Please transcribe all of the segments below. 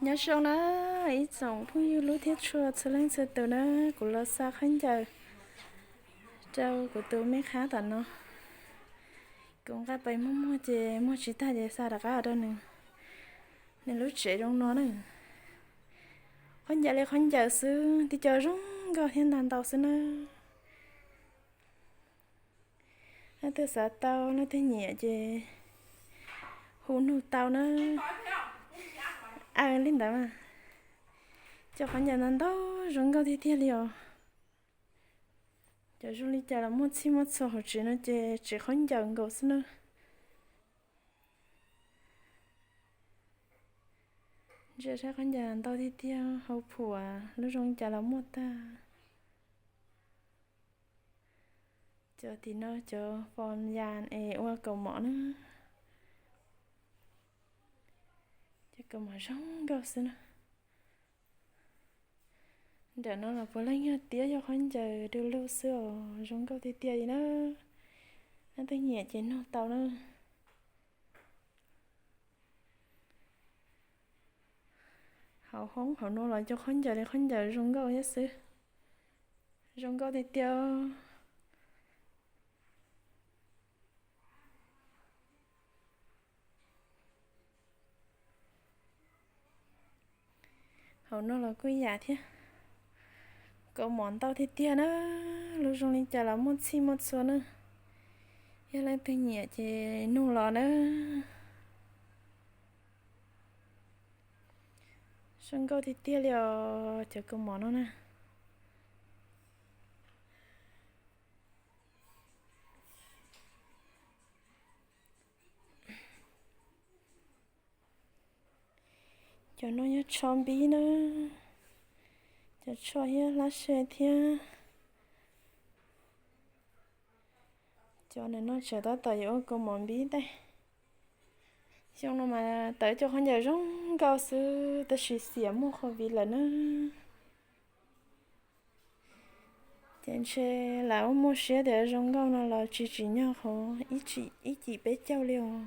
Nyob zoo na ib tsoom phooj ywg hlub thiab tshua txhua leej txhua tus na, kuv los xa khaub ncaws rau kuv tus me qhab tom no. Kuv nqa pais muag muag ces muag tsis tag ces xa rov qab rau nws. Nws lub tsev zoo no na. Khaub ncaws li khaub ncaws xwb, tib co zoo nkauj thiab ntau ntau xwb na. Leej twg xav tau leej twg nyiam ces hu nug tau na. Aw, li ntawd mas. Cov khaub ncaws ntau ntau zoo nkauj tiag tiag li os. Cov zoo li cas los muaj txhij muaj txhua hauv tsev no ces tsev khaub ncaws nkaus xwb na. Ntsia saib khaub ncaws ntau tiag tiag, hauv phuam lub zoo li cas los muaj tag. Cov tim no cov fom yas es ua kaus mom na. Cov kaus mom zoo nkauj xwb na. Nram no los puav leej yog tiab yog khaub ncaws du lug xwb os, zoo nkauj tiag tiag li na. Leej twg nyiam ces nug tau na. Hauv hoob hauv no los cov khaub ncaws li khaub ncaws zoo nkauj thiab xwb. Zoo nkauj tiag tiag. Hauv no los kuj yam thiab. Kaus mom ntau tiag tiag na, lub zoo li cas los muaj txhij muaj txhua na. Yog leej twg nyiam ces nug los na. Zoo nkauj tiag tiag li os cov kaus mom no na. Cov no yog tsho npib na, cov tsho thiab hlab se thiab. Cov ntawm no tseem tab tom yuav ua kaus mom npib tais. Xyoo no mas tawm cov khaub ncaws zoo nkauj xwb tab sis xiam muaj covid lawm na. Ces ntshe lawv muaj siab tias zoo nkauj no los tsis tsim nyog qhov ib cim peb caug li os.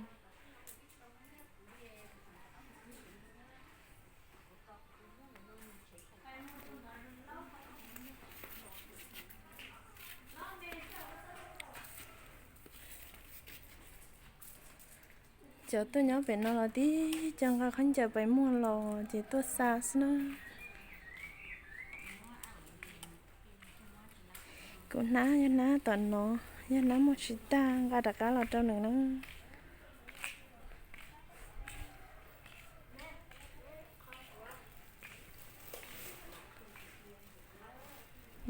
Cov tuaj nyob pem no los tib co nqa khaub ncaws pais muag los ces tuaj xa xwb na. Kuv hnab yog hnab tom no, yog hnab muag tsis tag nqa rov qab los rau nws na.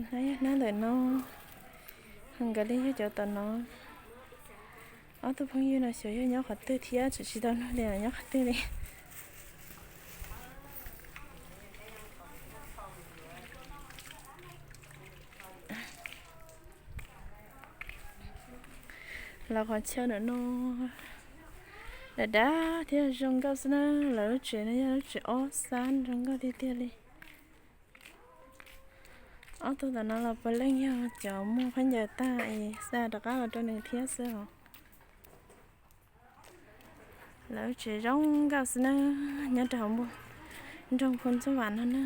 Hnab yog hnab ntawm no, ho nkawd li yog cov tom no. Ob tug phooj ywg no xyov yog nyob qhov twg thiab tseem tsis tau nug tias nyob qhov twg li. Lawv qhov chaw ntawm no dav dav thiab zoo nkauj xwb na. Lawv lub tsev no yog lub tsev ob xab zoo nkauj tiag tiag li. Ob tug tom no los puav leej yog cov muag khaub ncaws tag es xa rov qab los rau nws thiab xwb os. Lawv lub tsev zoo nkauj xwb na, nyob rau hauv nroog Phu Ntxuj Vam no na.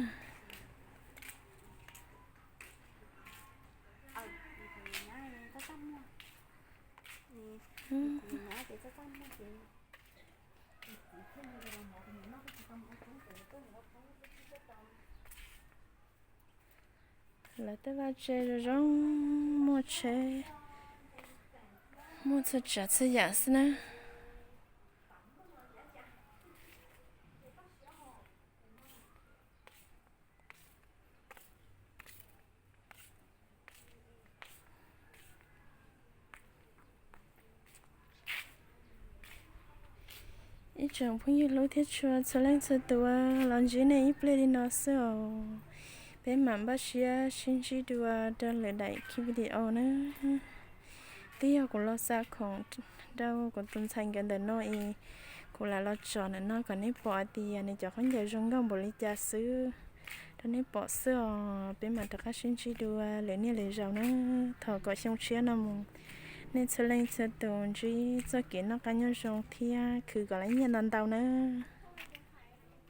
Lawv tej vaj tse zoo zoo, muaj tsheb, muaj txhua tsav txhua yam xwb na. Ib tsoom phooj ywg hlub thiab tshua txhua leej txhua tus, los ntsib nej ib pliag li no xwb os. Peb mam npaj siab sib ntsib dua rau lwm daim video na. Twb yog kuv los xa khoom rau kuv tus ntxhais nkawd ntawm no es kuv lam los tsom ntawm no kom nej pom hais tias nws cov khaub ncaws zoo nkauj npaum li cas xwb rau nej pom xwb os. Peb mam rov qab sib ntsib dua lwm niaj lwm zaus na. Thov kom xyoo tshiab no mus nej txhua leej txhua tus ntsib txoj kev noj qab nyob zoo thiab khwv kom lab nyiaj ntau ntau na.